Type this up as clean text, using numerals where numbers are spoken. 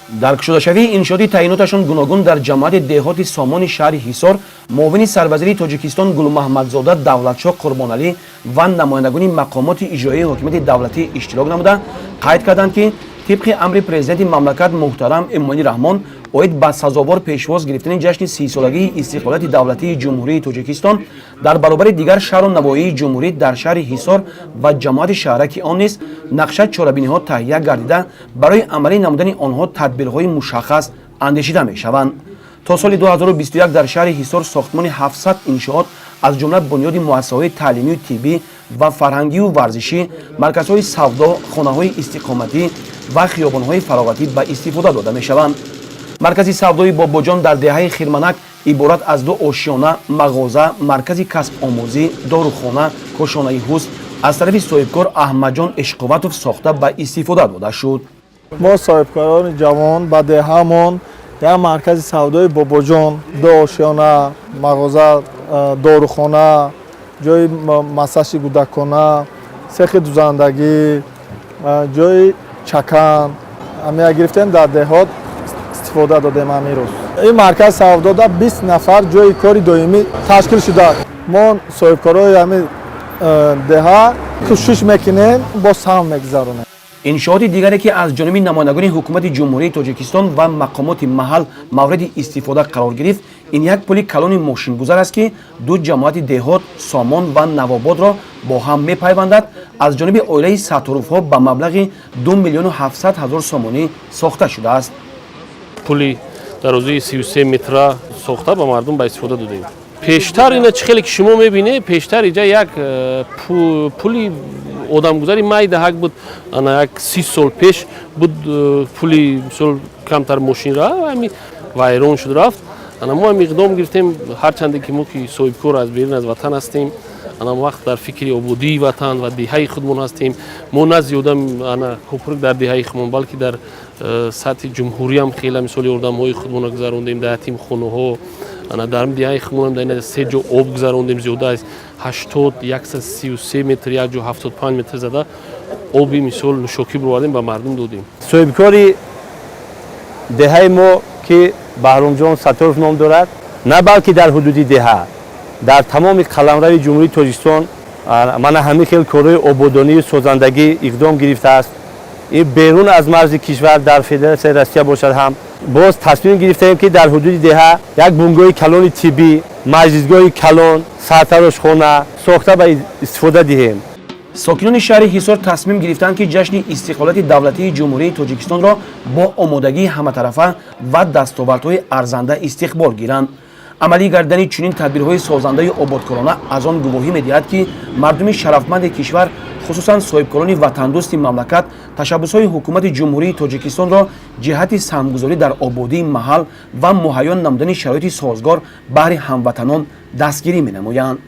Дар кушодашавии иншооти таъиноташон гуногун дар ҷамоати деҳоти Сомони шаҳри Ҳисор муовини сарвазири Тоҷикистон Гулмаҳмадзода Давлатшоҳ Қурбоналӣ ва намояндагони мақомоти иҷроияи ҳокимияти давлатӣ иштирок намуда, қайд карданд, ки тибқи амри Президенти мамлакат муҳтарам Эмомалӣ Раҳмон оид ба сазовор пешвоз гирифтани ҷашни 30-солагии истиқлолияти давлатии Ҷумҳурии Тоҷикистон, дар баробари дигар шаҳру навоҳии ҷумҳурӣ дар шаҳри Ҳисор ва ҷамоати шаҳраки он низ нақша чорабиниҳо таҳия гардида, барои амалӣ намудани онҳо тадбирҳои мушаххас андешида мешаванд. То соли 2021 дар шаҳри Ҳисор сохтмони 700 иншоот, аз ҷумла бунёди муассисаҳои таълимию тиббӣ ва фарҳангию варзишӣ, марказҳои савдо, хонаҳои истиқоматӣ ва хиёбонҳои фароғатӣ ба истифода дода мешаванд. Маркази савдои Бобоҷон дар деҳаи Хирманак иборат аз ду ошиёна, мағоза, маркази касбомӯзӣ, дорухона, кошонаи ҳусн аз тарафи соҳибкор Аҳмадҷон Эшқувватов сохта ба истифода дода шуд. Мо, соҳибкорони ҷавон, ба деҳаамон як маркази савдои Бобоҷон, ду ошиёна, мағоза, дорухона, ҷои массажи кӯдакона, сехи дузандагӣ, ҷои чакан ҳамия гирифтем, дар деҳот истифода додем. Ҳамин рӯз ин маркази савдода 20 нафар ҷои кори доимӣ ташкил шуда. Мо, соҳибкорои ҳамин деҳа, кӯшиш мекунем, бо саҳм мегузаронем. Иншооти дигаре, ки аз ҷониби намояндагони ҳукумати Ҷумҳурии Тоҷикистон ва мақомоти маҳал мавриди истифода қарор гирифт, ин як пули калони мошингузар аст, ки ду ҷамоати деҳот, Сомон ва Навободро бо ҳам мепайвандад, аз ҷониби оилаи Сатторовҳо ба маблағи 2 миллиону 700 ҳазор сомонӣ сохта шудааст. Пули дарозии 33 метра сохта, ба мардум ба истифода додем. Пештар ина чӣ хеле ки шумо мебинед, пештар иҷа як пули одамгузари майдаҳак буд. Ана як 30 сол пеш буд пули, мисол, камтар мошинра ҳами вайрон шуд, рафт. Ана мо ҳам иқдом гирифтем, ҳарчанде ки мо ки соҳибкор аз берун аз ватан ҳастем, ана вақт дар фикри ободии ватан ва деҳаи худмон ҳастем. Мо на зиёда ана кӯпрук дар деҳаи худмон, балки дар сатҳи ҷумҳуриям хеле, мисоли, ёрдамҳои худмонро гузарондем дар ятимхонаҳо. Ана дар деҳаи худмонам дар ин се ҷо об гузарондем, зиёда аз 80, 133 метр, як ҷо 75 метр зада, оби, мисол, нӯшокӣ бировардем, ба мардум додем. Соҳибкори деҳаи мо, ки Баҳромҷон Сатторов ном дорад, на балки дар ҳудуди деҳа, дар тамоми қаламрави Ҷумҳурии Тоҷикистон мана ҳамин хел корҳои ободонию созандагӣ иқдом гирифтааст. Ин берун аз марзи кишвар, дар Федератсияи Россия бошад ҳам, боз тасмим гирифтаем, ки дар ҳудуди деҳа як бунгоҳи калони тиббӣ, маҷлисгоҳи калон, сартарошхона сохта ба истифода диҳем. Сокинони шаҳри Ҳисор тасмим гирифтанд, ки ҷашни истиқлолияти давлатии Ҷумҳурии Тоҷикистонро бо омодагии ҳаматарафа ва дастовардҳои арзанда истиқбол гиранд. Амалӣ гардидани чунин тадбирҳои созандаю ободкорона аз он гувоҳӣ медиҳад, ки мардуми шарафманди кишвар, хусусан соҳибкорони ватандӯсти мамлакат, ташаббусҳои ҳукумати Ҷумҳурии Тоҷикистонро ҷиҳати саҳмгузорӣ дар ободии маҳал ва муҳайё намудани шароити созгор баҳри ҳамватанон дастгирӣ менамоянд.